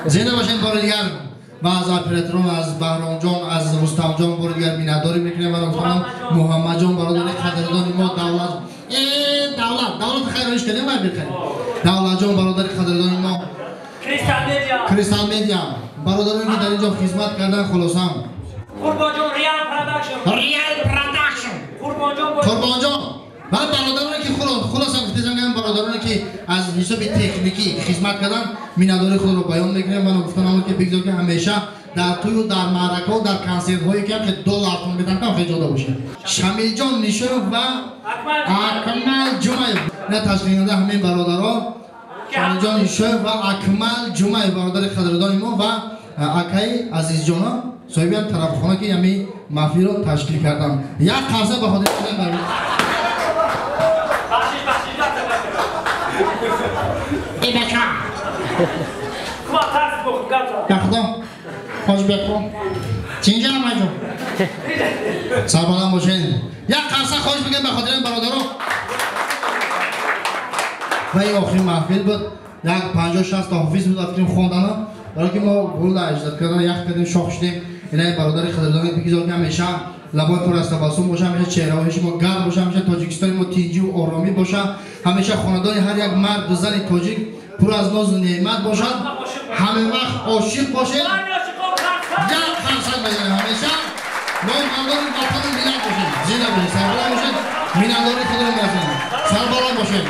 Зинда бошед бори дигар ва аз операторон, аз Баҳромҷон, аз Рустамҷон бори дигар миннатдорӣ мекунем ва гуфтанам Муҳаммадҷон, бародари қадрдони мо, Давлат, Давлат, Давлат хайр иш кардем, вай бихайр. Давлатҷон, бародари қадрдони мо, Кристал Медиа, Кристал Медиа, бародароне ки дар инҷо хизмат кардан, хулосам. Қурбонҷон, Реал Продакшн, Реал Продакшн, Қурбонҷон, Қурбонҷон ва бародароне ки хулоса гуфтезам, бародароне ки аз ҳисоби техникӣ хизмат кардан, миннатдории худро баён мекунем ва гуфтанам ки бигзор ки ҳамеша дар тӯю дар маъракаҳо, дар консертҳое ки ҳам доллартон медан, ҳам хеле ҷода бошед. Шамилҷон Нишонов ва Акмал Ҷумаев, на ташкилкунанда ҳамин бародаро, Шамилҷон Нишонов ва Акмал Ҷумаев, бародари қадрдони мо ва акаи Азизҷоно, соҳиби ҳам тарафхона ки ҳамин маҳфилро ташкил кардам. Як қарса ба хотири Бахудо, Хоҷбекҳо, чинҷа амаҷон, сарбаланд бошед. Як қарса хоҳиш мекунем ба хотири бародаро. Ва ин охирин маҳфил буд. Як 50-60 та ҳофиз буд, рафтем хондана, барои ки мо гул аҷдад кардан, ях кардем, шох шудем. Инаи бародари қадрдони бигзор ки ҳамеша лабои пур аз табассум боша, ҳамеша чеҳраҳои шумо гарм боша, ҳамеша Тоҷикистони мо тинҷиву оромӣ боша, ҳамеша хонадони ҳар як марду зани тоҷик пур аз нозу неъмат бошад, ҳама вақт ошиқ бошед, як қарсак бизанем, ҳамеша мо мардони ватану миллат бошем. Зинда бошед, сарбаланд бошед, миннатдории худро мерасонем. Сарбаланд бошед.